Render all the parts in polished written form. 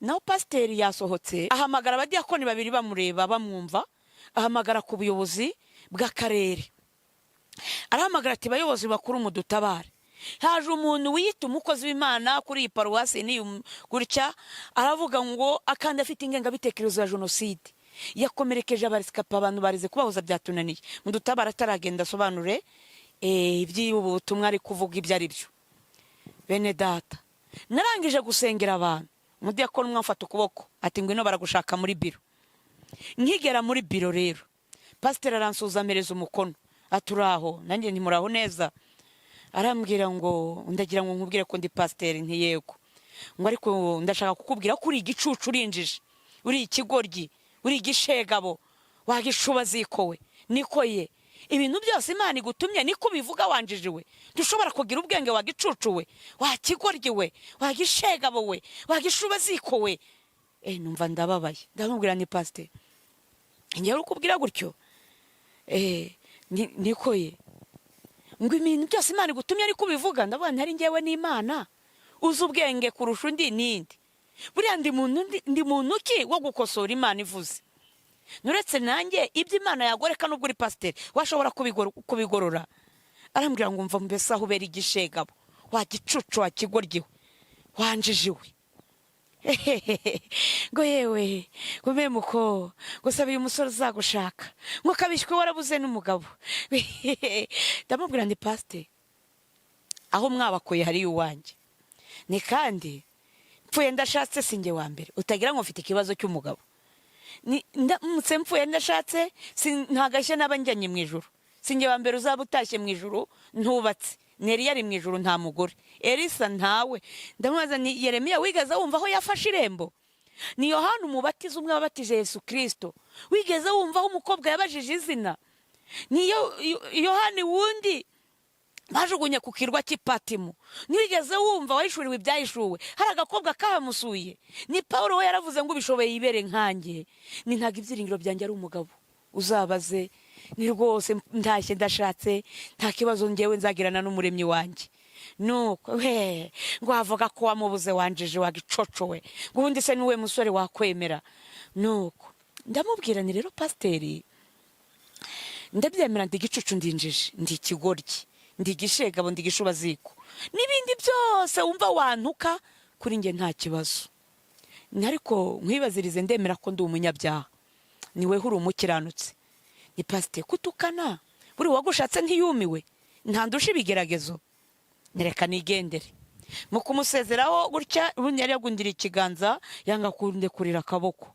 Naho pasiteri yasohotse, ahamagara abadiyakoni babiri bamureba bamwumva, ahamagara ku buyobozi bw'akarere, arahamagara ati: "Bayobozi bakuru, mudutabare, haje umuntu wiyita umukozi w'Imana kuri iyi paruwasi n'iyi gutya, aravuga ngo akandi afite ingengabitekerezo ya jenoside, yakomerekeje abarescapés, abantu barize kubahoza byatunaniye, mudutabare ataragenda asobanure iby'ubu butumwa ari kuvuga ibyo ari byo." Bene data, narangije gusengera abantu, umudiyakoni umwe amfata ukuboko ati: "Ngwino, baragushaka muri biro." Nkigera muri biro rero, pasiteri aransuhuza, ampereza umukono ati: "Uraho?" Nanjye nti: "Muraho neza." Arambwira ngo: "Ndagira ngo nkubwire ko ndi pasiteri." Nti: "Yego." Ngo: "Ariko ndashaka kukubwira ko uri igicucu, uri injiji, uri ikigoryi, uri igishegabo, wagishuba zikowe niko ye. Ibintu byose Imana igutumye niko ubivuga, wanjiji we? Ntushobora kugira ubwenge, wagicucu we, wakigoryi we, wagishegabo we, wagishuba ziko we." Numva ndababaye, ndamubwira ni: "Pasiteri, ngewe uri kubwira gutyo?" Niko ye. Ngo: "Ibintu byose Imana igutumye ariko ubivuga?" Ndavuga ntari ngewe n'Imana uzi ubwenge kurusha undi nindi? Buriya ndi muntu ndi muntu ki wo gukosora Imana ivuze? Nuretse nanjye ibyo Imana yagoreka, nubwo uri pasiteri washobora kubigorora?" Arambwira ngo: "Mva mbese aho ubera igishegabo, wagicucu, wakigoryiwe, wanjijiwe." Ngo: "Yewe," ngo "memuko ngo saba uyu musore uzagushaka," ngo "kabishywe warabuze n'umugabo." Ndamubwira ndi: "Pasiteri, aho mwabakuye hariyo uwanjye, ni kandi mpfuye ndashatse sinjye wa mbere. Utagira ngo mfite ikibazo cy'umugabo. Ndamutse mpfuye ndashatse ntagashya naba njyanye mu ijuru. Sinjye wa mbere uzaba utashye mu ijuru ntubatse. Neri yari mu ijuru nta mugore, Elisa ntawe." Ndamubaza ni: "Yeremiya wigeze wumva aho yafashe irembo? Ni Yohana Umubatiza umwe wabatije Yesu Kirisito wigeze wumva aho umukobwa yabajije izina? Ni Yohani wundi bajugunye ku kirwa cy'Ipatimu, ntiwigeze wumva wahishuriwe ibyahishuwe hari agakobwa kahamusuye? Ni Paul we yaravuze ngo ubishoboye yibere nkanjye. Ni ntabwo ibyiringiro byanjye ari umugabo, uzabaze ni rwose ntashye ndashatse nta kibazo ngewe nzagirana n'Umuremyi wanjye." Nuko we ngo: "Wavuga ko wamubuze, wanjije, wagicocowe," ngo "ubundi se niwe musore wakwemera?" Nuko ndamubwira ni: "Rero pasiteri, ndabyemera, ndi igicucu, ndinjije, ndi ikigoryi, ndi igishegabo, ndi igishubaziko n'ibindi byose wumva wantuka, kuri njye nta kibazo. Ariko nkwibazirize, ndemera ko ndi umunyabyaha, ni weho uri umukiranutsi. Ni pasiteri, kutukana buri wagushatse ntiyumiwe, ntandusha ibigeragezo, nereka nigendere." Mu kumusezeraho gutya, ubundi yari yagundiriye ikiganza, yanga kundekurira akaboko.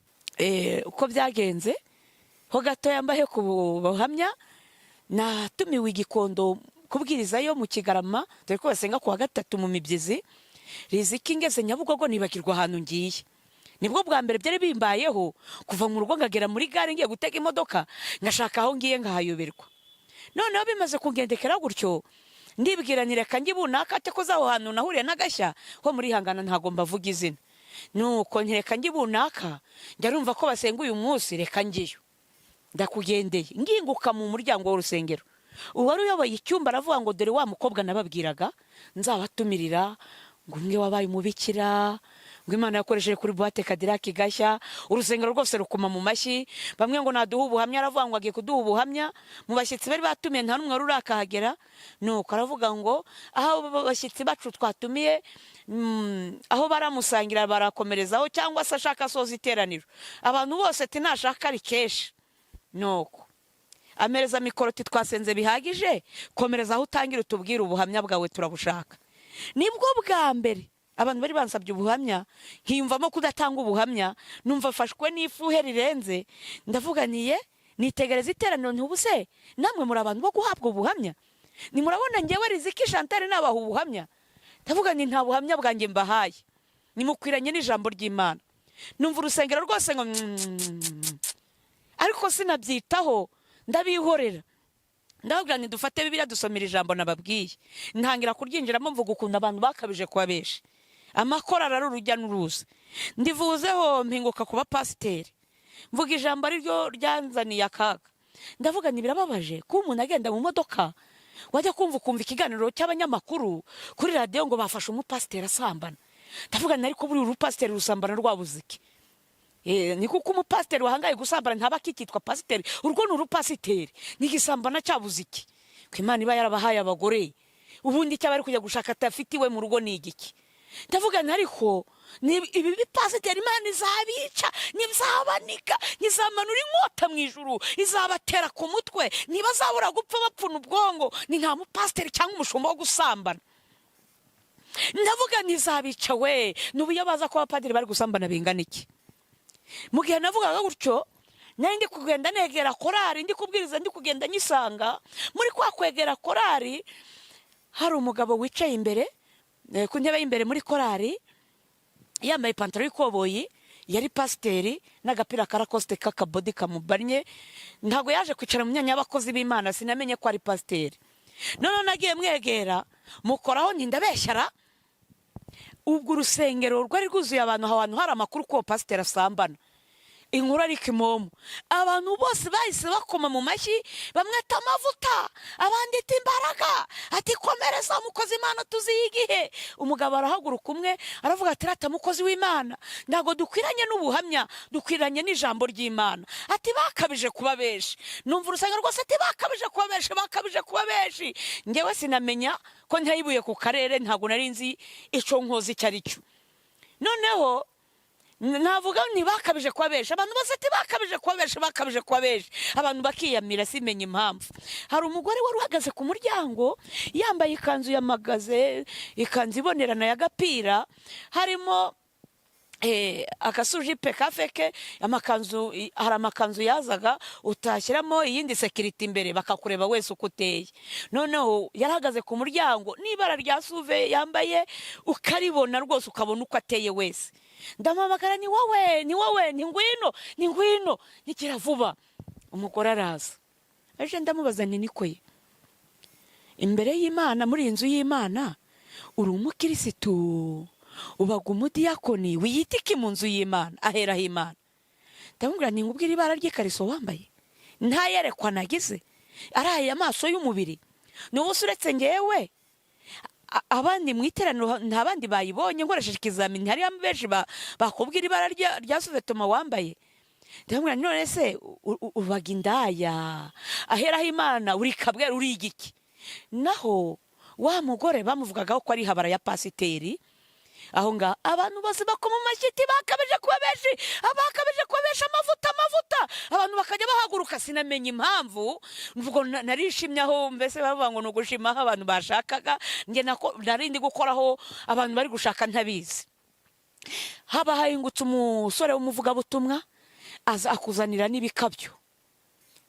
Uko byagenze ho gato yambaye ku buhamya, natumiwe Igikondo kubwirizayo mu Kigarama, dore ko basenga ku wa gatatu mu mibyizi. Riziki ngeze Nyabugogo nibagirwa ahantu ngiye. Nibwo bwa mbere byari bimbayeho, kuva mu rugo ngagera muri gare ngiye gutega imodoka, ngashaka aho ngiye nkahayoberwa. Noneho bimaze kungendekera gutyo, ndibwira nti: "Reka njye bunaka ate ko aho hantu nahuriye n'agashya ho muri hangana, ntabwo mbavuga izina." Nuko ntireka njye bunaka, njya numva ko basenga uyu munsi, reka njyeyo. Ndakugendeye, nginguka mu muryango w'urusengero, uwari uyoboye icyumba aravuga ngo: "Dore wa mukobwa nababwiraga nzabatumirira," ngo "umwe wabaye umubikira," ngo "Imana yakoresheje kuri boîte Cadillac gashya." Urusengero rwose rukuma mu mashyi. Bamwe ngo naduha ubuhamya, aravuga ngo agiye kuduha ubuhamya. Mu bashyitsi bari batumiye nta n'umwe wari urakahagera. Nuko aravuga ngo aho bashyitsi bacu twatumiye, aho baramusangira barakomerezaho, cyangwa se ashaka asoza iteraniro. Abantu bose ati: "Nashaka ari kenshi." Nuko amereza mikoro ati: "Twasenze bihagije, komereza aho utangira utubwire ubuhamya bwawe, turabushaka." Nibwo bwa mbere abantu bari bansabye ubuhamya nkiyumvamo kudatanga ubuhamya, numva afashwe n'ifuhe rirenze. Ndavuga niye, nitegereza iteraniro, ntubuse namwe muri abantu bo guhabwa ubuhamya? Nimurabona ngewe Riziki Chantal nabaha ubuhamya? Ndavuga ni nta buhamya bwanjye mbahaye, nimukwiranye n'ijambo ry'Imana. Numva urusengero rwose ngo ariko sinabyitaho, ndabihorera. Ndababwira nti: "Dufate Bibiliya, dusomera ijambo nababwiye." Ntangira kuryinjiramo, mvuga ukuntu abantu bakabije kuba benshi, amakorari ari urujya n'uruza. Ndivuzeho, mpinguka kuba pasiteri, mvuga ijambo ari ryo ryanzaniye akaga. Ndavuga nti: "Birababaje kuba umuntu agenda mu modoka, wajya kumva ukumva ikiganiro cy'abanyamakuru kuri radiyo ngo bafashe umupasiteri asambana." Ndavuga nti: "Ariko buriya urupasiteri rusambana rwabuze iki?" Ni kuko umupasiteri wahangaye gusambana ntaba akikitwa pasiteri. Urwo ni urupasiteri, n'igisambana cyabuze iki? Ko Imana iba yarabahaye abagore, ubundi icyo aba ari kujya gushaka atafite iwe mu rugo ni igiki? Ndavuga nti: "Ariko ni ibi bipasiteri, Imana izabica, ntizabanika, ntizamanura inkota mu ijuru, izabatera ku mutwe, ntibazabura gupfa bapfuna ubwonko." Ni nta mupasiteri cyangwa umushumba wo gusambana. Ndavuga ntizabica we. N'ubu iyo baza ko abapadiri bari gusambana bingana iki? Mu gihe navugaga gutyo, nari ndi kugenda negera korari, ndi kubwiriza, ndi kugenda nyisanga. Muri kwa kwegera korari, hari umugabo wicaye imbere, ku ntebe y'imbere muri korari, yambaye ipantaro y'ikoboyi, yari pasiteri, n'agapira ka Lacoste k'akabodi kamubannye. Ntabwo yaje kwicara mu myanya y'abakozi b'Imana, sinamenye ko ari pasiteri. Noneho nagiye mwegera, mukoraho, nti: "Ndabeshyara?" Ubwo urusengero rwari rwuzuye abantu, aho hantu hari amakuru ko uwo pasiteri asambana, inkuru ariko imomo. Abantu bose bahise bakoma mu mashyi, bamwita amavuta, abandi ati imbaraga, ati komereza mukozi Imana, tuziye igihe. Umugabo arahaguruka umwe, aravuga ati: "Rata mukozi w'Imana, ntabwo dukwiranye n'ubuhamya, dukwiranye n'ijambo ry'Imana." Ati: "Bakabije kuba benshi." Numva urusengero rwose ati: "Bakabije kuba benshi, bakabije kuba benshi." Ngewe sinamenya ko ntayibuye ku karere, ntabwo nari nzi icyo nkozi icyo ari cyo. Noneho navuga ntibakabije kuba benshi, abantu bose ati: "Bakabije kuba benshi, bakabije kuba benshi." Abantu bakiyamira, simenya impamvu. Hari umugore wari uhagaze ku muryango, yambaye ikanzu ya magaze, ikanzu ibonerana y'agapira, harimo akasujipe ka feke. Amakanzu, hari amakanzu yazaga utashyiramo iyindi sécurité imbere, bakakureba wese uko uteye. Noneho yarahagaze ku muryango n'ibara rya suve yambaye, ukaribona rwose, ukabona uko ateye wese. Ndamuhamagara: "Ni wowe, ni wowe, ni ngwino, ni ngwino, nigira vuba." Umugore araza. Aje, ndamubaza nti: "Niko ye, imbere y'Imana, muri iyi nzu y'Imana, uri umukirisitu, ubaga umudiyakoni, wiyita iki mu nzu y'Imana, aheraho Imana?" Ndamubwira nti: "Nkubwire, ibara ry'ikariso wambaye, ntayerekwa nagize, araye amaso y'umubiri, ni ubusa. Uretse ngewe, abandi mu iteraniro nta bandi bayibonye. Nkoresheje ikizamini, hariyo benshi bakubwira ibara rya sous-vêtement wambaye." Ndamubwira nti: "None se ubaga indaya, aheraho Imana, uri kabwera, uri igiki?" Naho wa mugore bamuvugagaho ko ari habara ya pasiteri aho ngaho, abantu bose bakoma amashyi ati: "Bakabije kuba benshi, bakabije kuba benshi, amavuta, amavuta." Abantu bakajya bahaguruka, sinamenya impamvu. Ubwo narishimye aho, mbese bavuga ngo ni ugushima aho abantu bashakaga. Njye nako nari ndi gukoraho abantu bari gushaka, ntabizi. Haba hahingutse umusore w'umuvugabutumwa, aza akuzanira n'ibikabyo.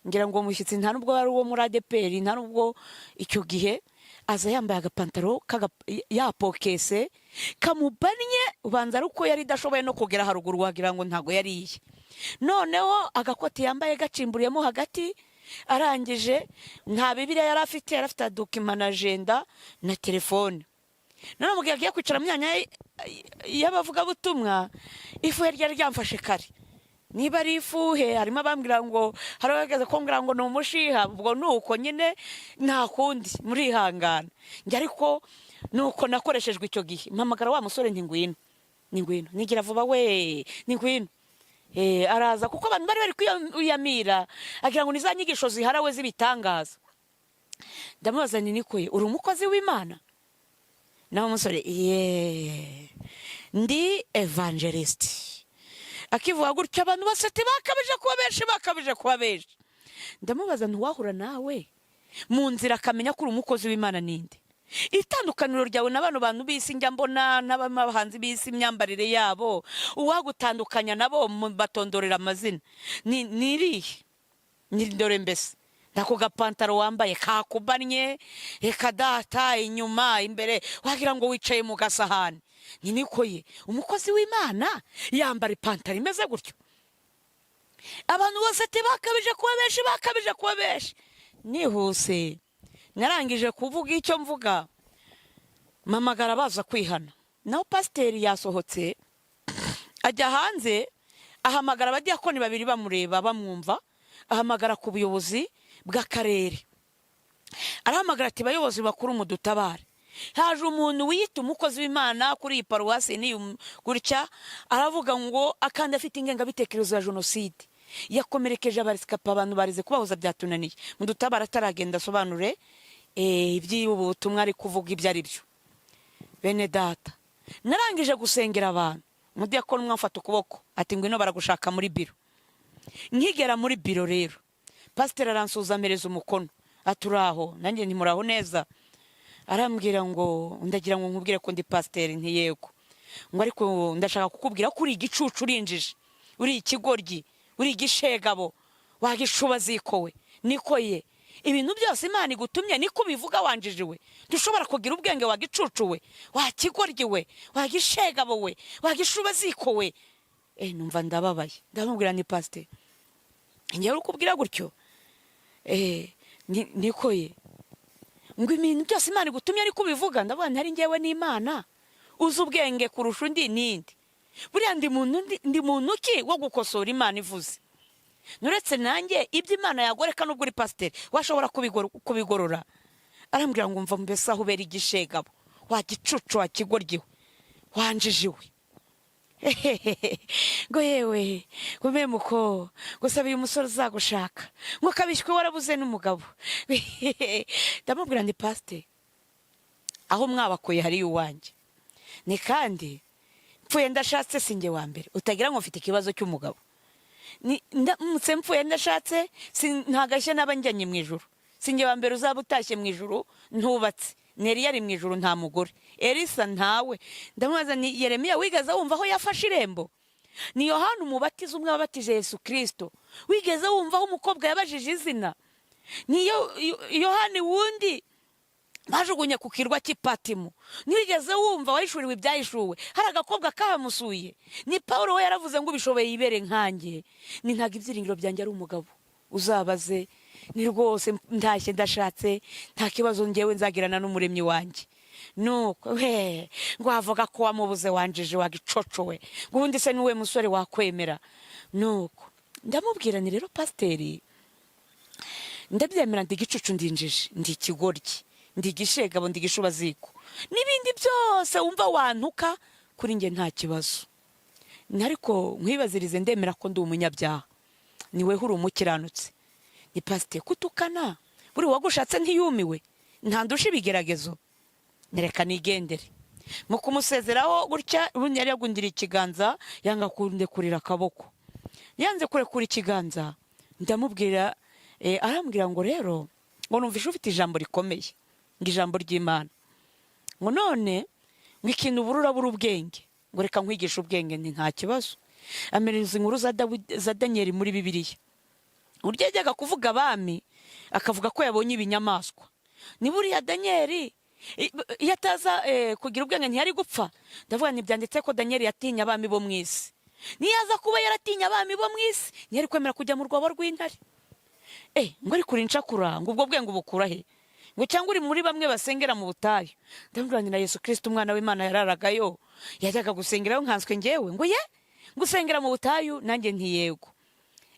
Ngira ngo umushyitsi nta nubwo wari uwo muri ADEPR, nta nubwo icyo gihe. Aza yambaye agapantaro yapokese kamubannye, ubanza ari uko yari idashoboye no kugera haruguru, wagira ngo ntabwo yariye. Noneho agakoti yambaye gacimburiyemo hagati. Arangije, nta Bibiliya yari afite, yari afite document na agenda na telefone. Noneho mu gihe agiye kwicara mu myanya y'abavugabutumwa, ifuhe ryari ryamfashe kare, niba ari ifuhe, harimo abambwira ngo, hari abageze kumbwira ngo ni umushiha. Ubwo ni uko nyine, nta kundi, murihangana. Njye ariko ni uko nakoreshejwe icyo gihe. Mpamagara wa musore nti: "Ngwino, ni ngwino, nigira vuba we, ni ngwino." Araza, kuko abantu bari bari kwiyamira, agira ngo ni za nyigisho ziharawe z'ibitangaza. Ndamubaza nti: "Niko ye, uri umukozi w'Imana?" Naho umusore: "Ye, ndi évangéliste." Akivuga gutyo, abantu bose ati: "Bakabije kuba benshi, bakabije kuba benshi." Ndamubaza: "Ntiwahura nawe mu nzira akamenya ko uri umukozi w'Imana ninde? Itandukaniro ryawe na bano bantu b'isi njya mbona n'abahanzi b'isi, imyambarire yabo, uwagutandukanya nabo batondorera amazina, ni irihe? Ni dore mbese nako gapantaro wambaye kakubannye, reka data, inyuma, imbere wagira ngo wicaye mu gasahani. Ni niko ye, umukozi w'Imana yambara ipantaro imeze gutyo?" Abantu bose ati: "Bakabije kuba benshi, bakabije kuba benshi." Nihuse, narangije kuvuga icyo mvuga, mpamagara baza kwihana. Naho pasiteri yasohotse ajya hanze, ahamagara abadiyakoni babiri bamureba bamwumva, ahamagara ku buyobozi bw'akarere, arahamagara ati: "Bayobozi bakuru, mudutabare." Haje umuntu wiyita umukozi w'Imana kuri iyi paruwasi n'iyi gutya, aravuga ngo akandi afite ingengabitekerezo ya jenoside, yakomerekeje abarescapés, abantu barize kubahuza byatunaniye. Mudutabara ataragenda asobanure iby'ubu butumwa ari kuvuga ibyo ari byo. Bene data, narangije gusengera abantu, umudiyakoni umwe amfata ukuboko ati: "Ngwino, baragushaka muri biro." Nkigera muri biro rero, pasiteri aransuhuza, ampereza umukono, ati: "Uraho?" Nanjye nti: "Muraho neza." Arambwira ngo: "Ndagira ngo nkubwire ko ndi pasiteri." Nti: "Yego." Ngo: "Ariko ndashaka kukubwira ko uri igicucu, urinjije, uri ikigoryi, uri igishegabo, wagishuba zikowe niko ye. Ibintu byose Imana igutumye niko ubivuga, wanjijiwe. Ntushobora kugira ubwenge, wagicucu we, wakigoryi we, wagishegabo we, wagishuba ziko we." Numva ndababaye, ndamubwira ni: "Pasiteri, ngewe uri kubwira gutyo?" Niko ye. Ngo: "Ibintu byose Imana igutumye ariko ubivuga." Ndavuga ntari ngewe n'Imana uzi ubwenge kurusha undi nindi? Buriya ndi muntu ndi muntu ki wo gukosora Imana ivuze? Nuretse nanjye ibyo Imana yagoreka, nubwo uri pasiteri washobora kubigorora. Arambwira ngo: "Mva mbese aho ubera igishegabo, wagicucu, wakigoryiwe, wanjijiwe." Ngo: "Yewe," ngo "memuko ngo saba uyu musore uzagushaka," ngo "kabishywe warabuze n'umugabo." Ndamubwira ndi: "Pasiteri, aho mwabakuye hari iwanjye ni kandi mpfuye ndashatse sinjye wa mbere. Utagira ngo mfite ikibazo cy'umugabo. Ndamutse mpfuye ndashatse ntagashya naba njyanye mu ijuru. Sinjye wa mbere uzaba utashye mu ijuru ntubatse. Neri yari mu ijuru nta mugore, Elisa ntawe." Ndamubaza ni: "Yeremiya wigeze wumva aho yafashe irembo? Ni Yohana Umubatiza umwe wabatije Yesu Kirisito. Wigeze wumva aho umukobwa yabajije izina? Niyo Yohani wundi bajugunye ku kirwa cy'Ipatimu. Ntiwigeze wumva wahishuriwe ibyahishuwe? Hari agakobwa kahamusuye? Ni Paul we yaravuze ngo ubishoboye yibere nkanjye. Ni ntabwo ibyiringiro byanjye ari umugabo. Uzabaze ni rwose ntashye ndashatse, nta kibazo ngewe nzagirana n'Umuremyi wanjye." Nuko we ngo: "Wavuga ko wamubuze, wanjije, wagicocowe." Ngo: "Ubundi se niwe musore wakwemera?" Nuko ndamubwira ni: "Rero pasiteri, ndabyemera, ndi igicucu, ndinjije, ndi ikigoryi, ndi igishegabo, ndi igishubaziko n'ibindi byose wumva wantuka, kuri njye nta kibazo. Ariko nkwibazirize, ndemera ko ndi umunyabyaha, ni weho uri umukiranutsi. Ni pasiteri, kutukana buri wagushatse ntiyumiwe? Ntandusha ibigeragezo. Nereka nigendere." Mu kumusezeraho gutya, ubundi yari yagundiriye ikiganza, yanga kundekurira akaboko. Yanze kurekura ikiganza, ndamubwira, arambwira ngo: "Rero," ngo "numvishe ufite ijambo rikomeye," ngo "ijambo ry'Imana," ngo "none," ngo "ikintu ubura urabura ubwenge," ngo "reka nkwigishe ubwenge." Ni nta kibazo. Amereza inkuru za Daniyeli muri Bibiliya, uburyo yajyaga kuvuga abami akavuga ko yabonye ibinyamaswa. Ni buriya Daniyeli iyo ataza kugira ubwenge ntiyari gupfa. Ndavuga ntibyanditse ko Daniyeli yatinye abami bo mu isi. Niyo aza kuba yaratinya abami bo mu isi, ntiyari kwemera kujya mu rwobo rw'intare. Ngo: "Ariko uri incakura," ngo "ubwo bwenge ubukura he?" Ngo "cyangwa uri muri bamwe basengera mu butayu?" Ndamubwira nti: "Na Yesu Kirisito umwana w'Imana yararagayo, yajyaga gusengerayo, nkanswe ngewe?" Ngo: "Ye, gusengera mu butayu?" Nanjye ntiyego.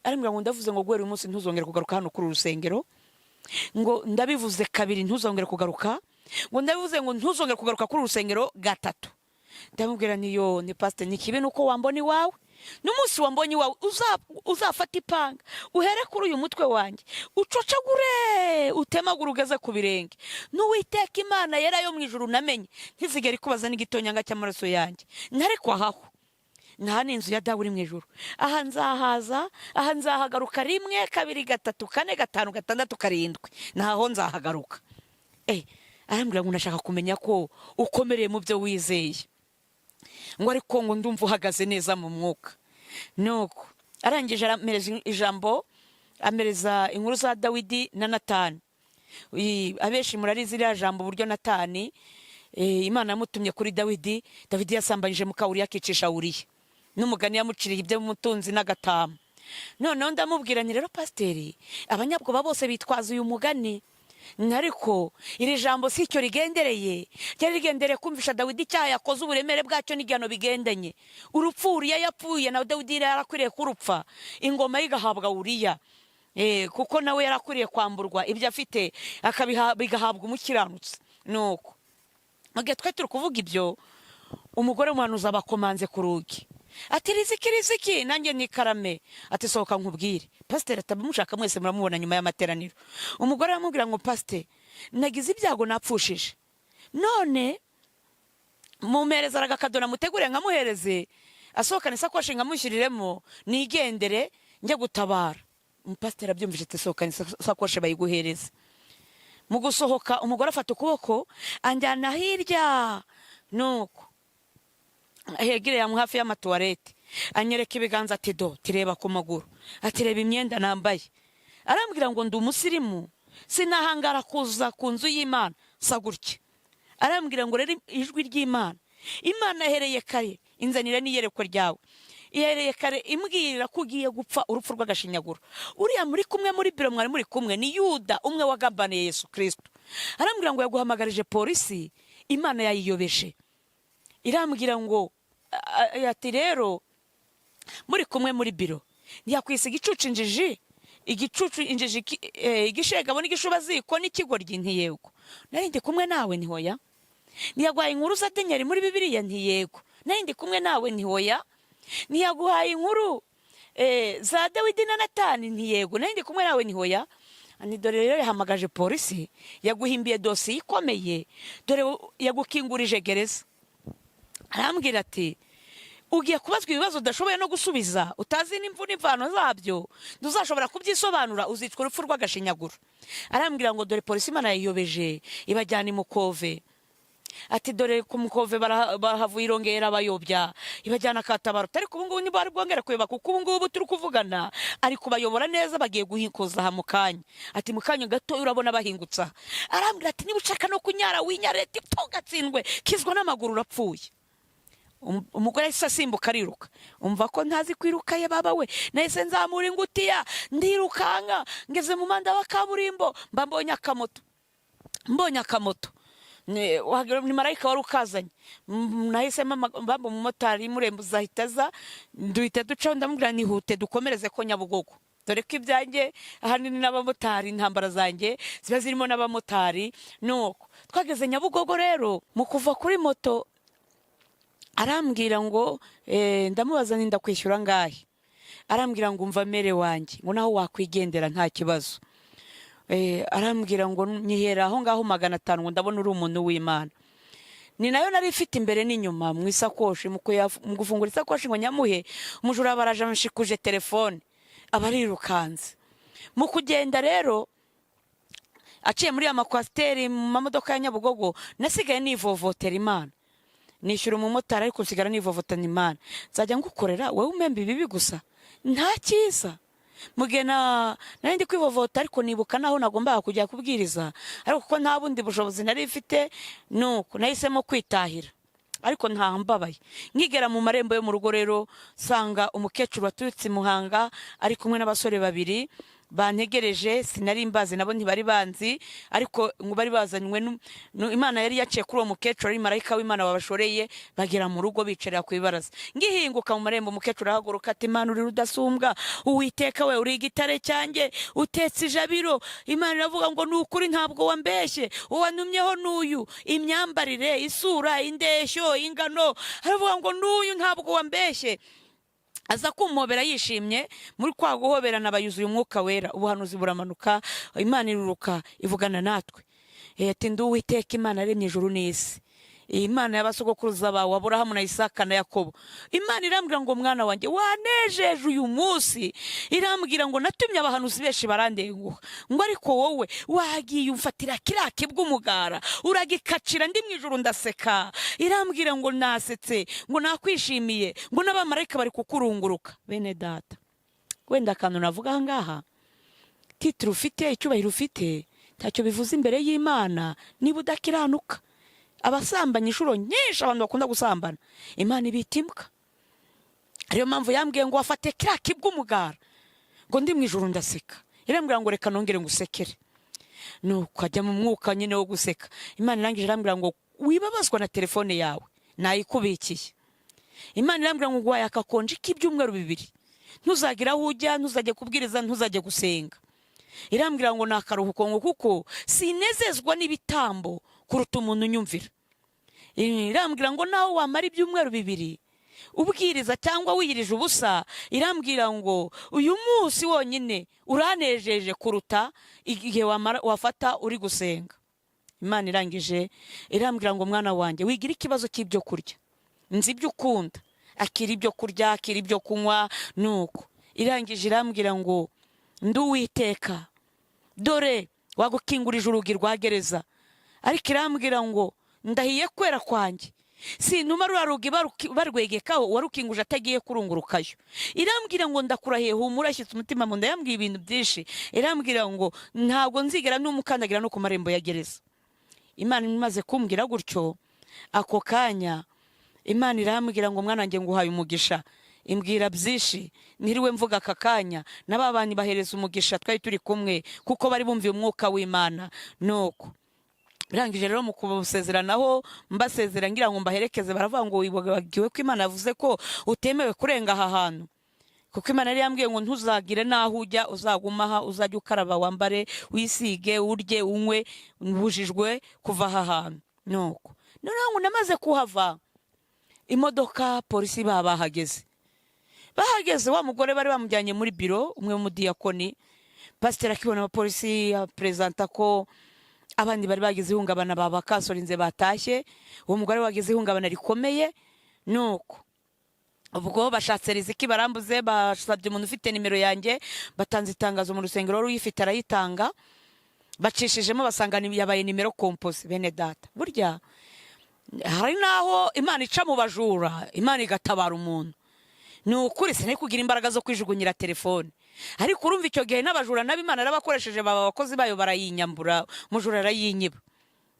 Arambwira ngo: "Ndavuze ngo guhera uyu munsi ntuzongere kugaruka hano kuri uru rusengero," ngo "ndabivuze kabiri, ntuzongere kugaruka," ngo "ndabivuze ngo ntuzongere kugaruka kuri uru rusengero gatatu." Ndamubwira niyo ni: "Pasite, ni kibi nuko wambona iwawe. N'umunsi wambonye iwawe uzafata ipanga uhere kuri uyu mutwe wanjye, ucocagure, utemagure ugeze ku birenge. N'Uwiteka Imana yera yo mu ijuru namenye ntizigere ikubaza n'igitonyanga cy'amaraso yanjye. Ntariko ahaho nta ni inzu ya Dawe uri mu ijuru. Aha nzahaza, aha nzahagaruka rimwe, kabiri, gatatu, kane, gatanu, gatandatu, karindwi, naho nzahagaruka." Arambwira ngo: "Ndashaka kumenya ko ukomereye mu byo wizeye," ngo "ariko," ngo "ndumva uhagaze neza mu mwuka." Nuko arangije aramereza ijambo, amereza inkuru za Dawidi na Natani. Abenshi murarizi iriya jambo, uburyo Natani Imana yamutumye kuri Dawidi, Dawidi yasambanyije muka Uriya, akicisha Uriya, n'umugani yamuciriye iby'umutunzi n'agatama. Noneho ndamubwira nti: "Rero pasiteri, abanyabwoba bose bitwaza uyu mugani, ariko iri jambo si icyo rigendereye. Ryari rigendereye kumvisha Dawidi icyaha yakoze, uburemere bwacyo n'igihano bigendanye. Urupfu Uriya yapfuye, na Dawidi yari yarakwiriye kurupfa, ingoma ye igahabwa Uriya, kuko nawe yarakwiriye kwamburwa ibyo afite bigahabwa umukiranutsi." Nuko Mu gihe twari turi kuvuga ibyo, umugore w'umuhanuzi abakomanze ku rugi, ati: "Riziki, Riziki!" Nanjye nikarame. Ati: "Sohoka nkubwire." Pasiteri atamushaka, mwese muramubona nyuma y'amateraniro. Umugore aramubwira ngo: "Pasiteri, nagize ibyago, napfushije, none mumpereza agakadona mutegure nkamuhereze, asohokane isakoshi nkamushyiriremo, nigendere njye gutabara." Umupasiteri abyumvise ati: "Sohokane isakoshi bayiguhereze." Mu gusohoka, umugore afata ukuboko anjyana hirya, nuko hegereye hafi y'amatuwarete, anyereka ibiganza, ati: "Do, tireba ku maguru." Ati: "Reba imyenda nambaye." Arambwira ngo: "Ndi umusirimu, sinahangara kuza ku nzu y'Imana sa gutya." Arambwira ngo: "Rero ijwi ry'Imana, Imana yahereye kare inzanira n'iyerekwa ryawe, ihereye kare imbwirira ko ugiye gupfa urupfu rw'agashinyaguro. Uriya muri kumwe muri biro, mwari muri kumwe, ni Yuda umwe wagambaniye Yesu Kirisito." Arambwira ngo: "Yaguhamagarije polisi, Imana yayiyobeje." Irambwira ngo ati: "Rero muri kumwe muri biro, ntiyakwisiga igicucu injiji, igicucu injiji, igishegabo n'igishubaziko n'ikigoryi?" Ntiyego. "Nari ndi kumwe nawe?" Ntihoya. "Ntiyaguhaye inkuru za Daniyeli muri Bibiliya?" Ntiyego. "Nari ndi kumwe nawe?" Ntihoya. "Ntiyaguhaye inkuru za Dawidi na Natani?" Ntiyego. "Nari ndi kumwe nawe?" Ntihoya. Ni dore rero yahamagaje polisi, yaguhimbiye dosiye ikomeye, dore yagukingurije gereza. Arambwira ati: "Ugiye kubazwa ibibazo udashoboye no gusubiza, utazi n'imvu n'imvano zabyo, ntuzashobora kubyisobanura, uzicwa urupfu rw'agashinyaguro." Arambwira ngo: "Dore polisi Imana yayiyobeje, ibajyana i Mukove." Ati: "Dore ku Mukove bahavuye, irongera abayobya, ibajyana Katabarutse, ariko ubu ngubu niba bari bwongere kuyoba, kuko ubu ngubu turi kuvugana ari kubayobora neza, bagiye guhikuza aha mu kanya." Ati: "Mu kanya gato urabona bahingutse aha." Arambwira ati: "Niba ushaka no kunyara winyare, tugatsindwe, kizwa n'amaguru, urapfuye." Umugore yahise asimbuka ariruka. Umva ko ntazi kwiruka ye baba we! Nahise nzamura ingutiya, ndirukanka, ngeze mu muhanda wa kaburimbo mba mbonye akamoto, mbonye akamoto. Ni marayika wari ukazanye. Nahise mbamba umumotari, murembuza, ahita aza, duhita ducaho. Ndamubwira: "Nihute dukomereze ko Nyabugogo," dore ko ibyanjye ahanini n'abamotari, intambara zanjye ziba zirimo n'abamotari. Nuko twageze Nyabugogo rero, mu kuva kuri moto arambwira ngo ndamubaza nti: "Ndakwishyura angahe?" Arambwira ngo: "Umva mere wanjye," ngo: "naho wakwigendera nta kibazo." Arambwira ngo: "Nyihera aho ngaho 500," ngo: "Ndabona uri umuntu w'Imana." Ni nayo nari ifite imbere n'inyuma mu isakoshi. Mu gufungura isakoshi ngo nyamuhe, umujura baraje anshikuje telefone, aba arirukanze. Mu kugenda rero aciye muri ya makwasiteri, mu mamodoka ya Nyabugogo, nasigaye nivovotera Imana. Nishyura umumotari, ariko nsigara nivovotana Imana: "Nzajya ngukorera wowe umemba ibibi gusa, nta cyiza?" Mu gihe nari ndi kwivovota, ariko nibuka naho nagombaga kujya kubwiriza, ariko kuko nta bundi bushobozi nari mfite, nuko nahisemo kwitahira, ariko ntambabaye. Nkigera mu marembo yo mu rugo rero, nsanga umukecuru waturutse i Muhanga ari kumwe n'abasore babiri bantegereje. Sinari mbazi, nabo ntibari banzi, ariko ngo bari bazanywe Imana yari yaciye kuri uwo mukecuru, ari marayika w'Imana wabashoreye, bagera mu rugo bicarira ku ibaraza. Ngihinguka mu marembo, umukecuru arahaguruka ati: "Imana uri rudasumbwa, Uwiteka we, uri igitare cyanjye, utetse ijabiro. Imana iravuga ngo ni ukuri, ntabwo wambeshye, uwantumyeho n'uyu." Imyambarire, isura, indeshyo, ingano, aravuga ngo: "N'uyu, ntabwo wambeshye." Aza kumpobera yishimye. Muri kwa guhoberana bayuzuye Umwuka Wera, ubuhanuzi buramanuka, Imana iruruka ivugana natwe. Ati: "Ndi Uwiteka Imana yaremye ijuru n'isi, iyi Imana y'abasogokuruza bawe Aburahamu na Isaka na Yakobo." Imana irambwira ngo: "Mwana wanjye, wanejeje uyu munsi." Irambwira ngo: "Natumye abahanuzi benshi barandenguha," ngo: "ariko wowe wagiye umfatira kiriya kibw'umugara, uragikacira, ndi mu ijuru ndaseka." Irambwira ngo: "Nasetse," ngo: "nakwishimiye," ngo: "n'abamarayika bari kukurunguruka." Bene data, wenda akantu navuga aha ngaha: titre ufite, icyubahiro ufite, ntacyo bivuze imbere y'Imana niba udakiranuka. Abasambanyi, inshuro nyinshi abantu bakunda gusambana, Imana ibita imbwa. Ariyo mpamvu yambwiye ngo: "Wafate kiriya kibw'umugara," ngo: "ndi mu ijuru ndaseka." Irambwira ngo: "Reka nongere ngusekere." Nuko ajya mu mwuka nyine wo guseka. Imana irangije irambwira ngo: "Wibabazwa na telefone yawe, nayikubikiye." Imana irambwira ngo: "Nguhaye akakonji k'ibyumweru 2, ntuzagire aho ujya, ntuzajye kubwiriza, ntuzajye gusenga." Irambwira ngo ni akaruhuko, ngo kuko sinezezwa n'ibitambo kuruta umuntu unyumvira. Irambwira ngo nawe wamara ibyumweru 2 ubwiriza cyangwa wiyirije ubusa, irambwira ngo uyu munsi wonyine uranejeje kuruta igihe wafata uri gusenga. Imana irangije irambwira ngo mwana wanjye, wigira ikibazo cy'ibyo kurya, nzi ibyo ukunda, akira ibyo kurya, akira ibyo kunywa. Nuko irangije irambwira ngo ndi Uwiteka, dore wagukingurije urugi rwa gereza, ariko irambwira ngo ndahiye kwera kwanjye, sintuma ruriya rugi barwegekaho uwarukinguje atagiye kurungurukayo. Irambwira ngo ndakurahiye, humura, ashyitse umutima mu nda. Yambwiye ibintu byinshi, irambwira ngo ntabwo nzigera n'umukandagira no ku marembo ya gereza. Imana imaze kumbwira gutyo, ako kanya Imana irambwira ngo mwana wanjye, nguhaye umugisha. Imbwira byinshi ntiriwe mvuga aka kanya, na ba bantu bahereza umugisha twari turi kumwe, kuko bari bumviye umwuka w'Imana. Nuko birangije rero, mu kubasezeranaho, mbasezera ngira ngo mbaherekeze, baravuga ngo wibagiwe ko Imana yavuze ko utemewe kurenga aha hantu? Kuko Imana yari yambwiye ngo ntuzagire n'aho ujya, uzaguma aha, uzajya ukaraba, wambare, wisige, urye, unywe, ubujijwe kuva aha hantu. Nuko noneho ngo namaze kuhava, imodoka polisi baba bahageze. Bahageze, wa mugore bari bamujyanye muri biro, umwe w'umudiyakoni. Pasiteri akibona abapolisi, perezanta ko abandi bari bagize ihungabana babakasorinze batashye, uwo mugore wagize ihungabana rikomeye. Nuko ubwo bashatse Riziki barambuze, basabye umuntu ufite nimero yanjye, batanze itangazo mu rusengero, wari uyifite arayitanga, bacishijemo basanga yabaye numéro composé. Bene data, burya hari n'aho Imana ica mu bajura, Imana igatabara umuntu. Ni ukuri, sinari kugira imbaraga zo kwijugunyira telefone, ariko urumva icyo gihe n'abajura nabo Imana yarabakoresheje, baba abakozi bayo, barayinyambura, umujura arayinyiba.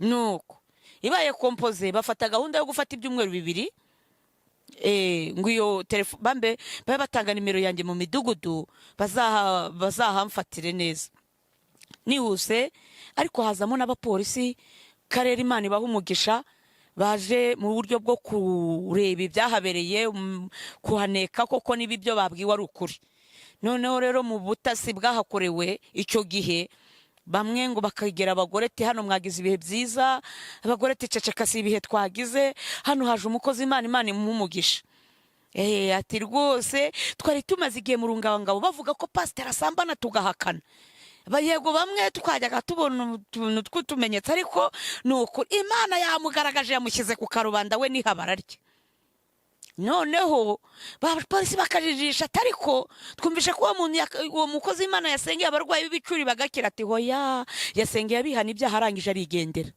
Nuko ibaye composé, bafata gahunda yo gufata ibyumweru 2, ngo iyo telefone bambe babe batanga nimero yanjye mu midugudu, bazahamfatire neza nihuse. Ariko hazamo n'abapolisi karere, Imana ibaha umugisha, baje mu buryo bwo kureba ibyahabereye, kuhaneka koko niba ibyo babwiwe ari ukuri. Noneho rero mu butasi bwahakorewe icyo gihe, bamwe ngo bakegera abagore ati hano mwagize ibihe byiza, abagore ati ceceka, si ibihe twagize, hano haje umukozi Imana, Imana imuha umugisha. Ati rwose twari tumaze igihe mu rungabangabo bavuga ko pasiteri asambana, tugahakana. Yego, bamwe twajyaga tubona utuntu tw'utumenyetso, ariko ni ukuri Imana yamugaragaje, yamushyize ku karubanda, we n'ihabara rye. Noneho abapolisi bakajijisha ati ariko twumvishe ko uwo muntu uwo mukozi w'Imana yasengeye abarwayi b'ibicuri bagakira. Ati hoya, yasengeye abihana ibyaha, arangije arigendera.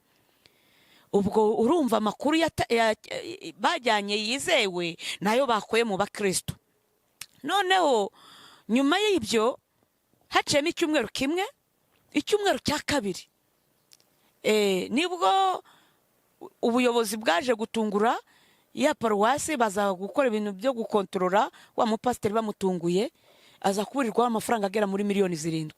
Ubwo urumva amakuru bajyanye yizewe nayo bakuye mu bakristo. Noneho nyuma y'ibyo haciyemo icyumweru kimwe, icyumweru cya kabiri, nibwo ubuyobozi bwaje gutungura ya paruwasi, baza gukora ibintu byo gukontorora wa mupasiteri. Bamutunguye aza kuburirwaho amafaranga agera muri miliyoni 7.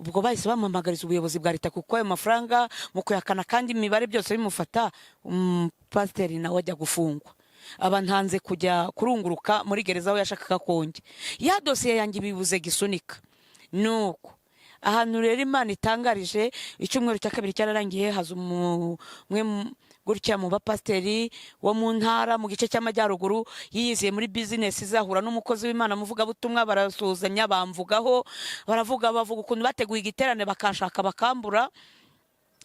Ubwo bahise bamuhamagariza ubuyobozi bwa leta, kuko ayo mafaranga mu kuyakana kandi imibare byose bimufata, umupasiteri nawe ajya gufungwa. Aba ntanze kujya kurunguruka muri gereza aho yashakaga konjya, ya dosiye yanjye bibuze gisunika. Nuko ahantu rero Imana itangarije, icyumweru cya kabiri cyararangiye, haza umwe gutya mu bapasiteri wo mu ntara mu gice cy'amajyaruguru, yiyiziye muri bizinesi, izahura n'umukozi w'Imana muvugabutumwa, barasuhuzanya, bamvugaho, baravuga, bavuga ukuntu bateguye igiterane bakanshaka bakambura,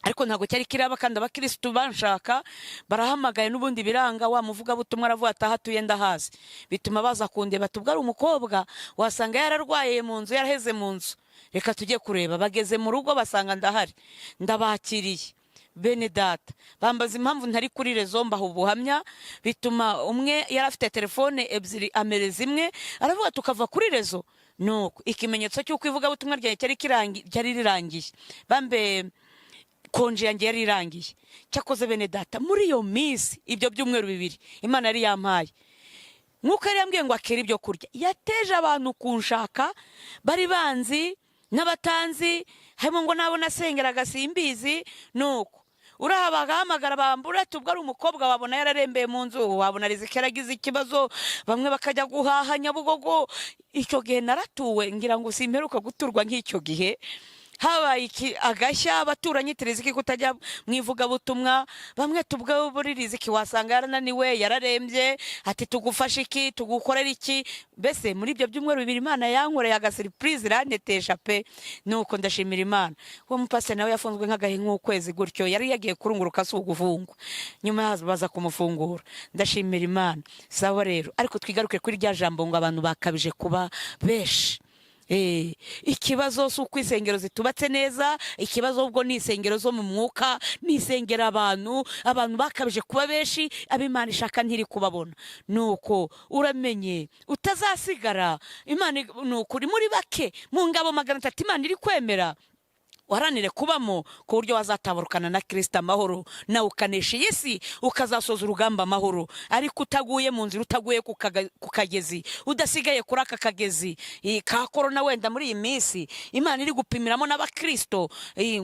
ariko ntabwo cyari kiraba, kandi abakirisitu banshaka barahamagaye n'ubundi biranga. Wa muvugabutumwa aravuga ati aho atuye ndahazi, bituma baza kundeba. Tubwo ari umukobwa wasanga yararwaye mu nzu, yaraheze mu nzu, reka tujye kureba. Bageze mu rugo basanga ndahari, ndabakiriye. Bene data, bambaza impamvu ntari kuri réseau, mbaha ubuhamya, bituma umwe yari afite telefone ebyiri amereza imwe, aravuga tukava kuri réseau. Nuko ikimenyetso cy'uko ivugabutumwa ryanjye cyari rirangiye, bambe congé yanjye yari irangiye. Cyakoze bene data, muri iyo minsi, ibyo byumweru 2 Imana yari yampaye, nk'uko yari yambwiye ngo akere ibyo kurya, yateje abantu kunshaka, bari banzi n'abatanzi, harimo ngo nabo nasengeraga simbizi. Nuko uraha bagahamagara bambura, ati ubwo ari umukobwa wabona yararembeye mu nzu, wabona Riziki yaragize ikibazo, bamwe bakajya guhaha Nyabugogo. Icyo gihe naratuwe, ngira ngo simperuka guturwa nk'icyo gihe. Habaye iki agashya, abaturanyi Riziki kutajya mu ivugabutumwa, bamwe tubwo muri Riziki wasanga yarananiwe, yararembye, ati tugufashe iki, tugukorera iki? Mbese muri ibyo byumweru 2 Imana yankoreye agasurprise, irantetesha pe. Nuko ndashimira Imana. Uwo mupasiteri nawe yafunzwe nk'agahe nk'ukwezi gutyo, yari yagiye kurunguruka, si ugufungwa, nyuma yazo baza kumufungura. Ndashimira Imana. Sawa rero, ariko twigaruke kuri rya jambo ngo abantu bakabije kuba benshi. Ikibazo si uko insengero zitubatse neza, ikibazo ubwo ni insengero zo mu mwuka, ni insengero abantu bakabije kuba benshi, ab'Imana ishaka ntiri kubabona. Nuko uramenye utazasigara. Imana ni ukuri muri bake mu ngabo 300 Imana iri kwemera, uharanire kubamo ku buryo wazatabarukana na Kirisita amahoro, nawe ukanesha iyi si, ukazasoza urugamba amahoro, ariko utaguye mu nzira, utaguye ku kagezi, udasigaye kuri aka kagezi ka korona wenda muri iyi minsi Imana iri gupimiramo n'abakirisito,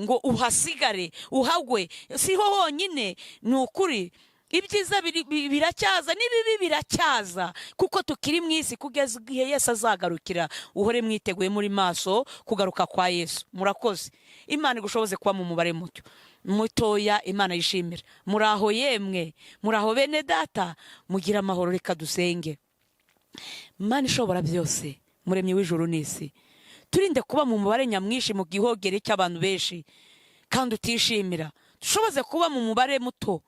ngo uhasigare uhagwe. Siho honyine, ni ukuri ibyiza biracyaza n'ibibi biracyaza, kuko tukiri mu isi kugeza igihe Yesu azagarukira. Uhore mwiteguye, muri maso kugaruka kwa Yesu. Murakoze. Imana igushoboze kuba mu mubare muto mutoya Imana yishimira. Muraho yemwe, muraho bene data, mugire amahoro. Reka dusenge. Mana ishobora byose, Muremyi w'ijuru n'isi, turinde kuba mu mubare nyamwinshi mu gihogere cy'abantu benshi kandi utishimira. Dushoboze kuba mu mubare muto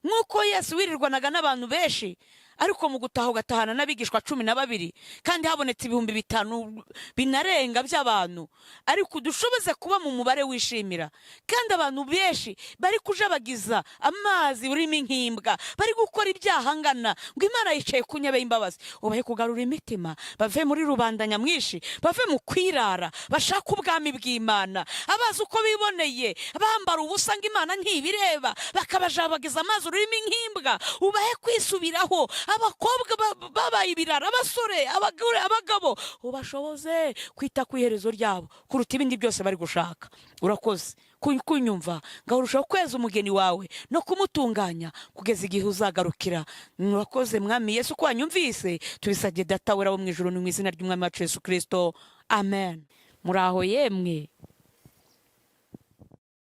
nk'uko Yesu wirirwanaga n'abantu benshi, ariko mu gutaha ugatahana n'abigishwa 12, kandi habonetse 5000 binarenga by'abantu. Ariko dushoboze kuba mu mubare wishimira, kandi abantu benshi bari kujabagiza amazi urimo nk'imbwa, bari gukora ibyaha ngana, ngo Imana yicaye ku ntebe y'imbabazi. Ubahe kugarura imitima, bave muri rubanda nyamwinshi, bave mu kwirara, bashake ubwami bw'Imana. Abazi uko biboneye bambara ubusa ngo Imana ntibireba, bakabajabagiza amazi ururimi nk'imbwa, ubahe kwisubiraho. Abakobwa babaye ibirara, abasore, abagore, abagabo, ubashoboze kwita ku iherezo ryabo kuruta ibindi byose bari gushaka. Urakoze kunyumva. Ngaho urushaho kweza umugeni wawe no kumutunganya kugeza igihe uzagarukira. Murakoze Mwami Yesu ko wanyumvise. Tubisabye Data wera wo mu ijuru, ni mu izina ry'Umwami wacu Yesu Kirisito, amen. Muraho yemwe.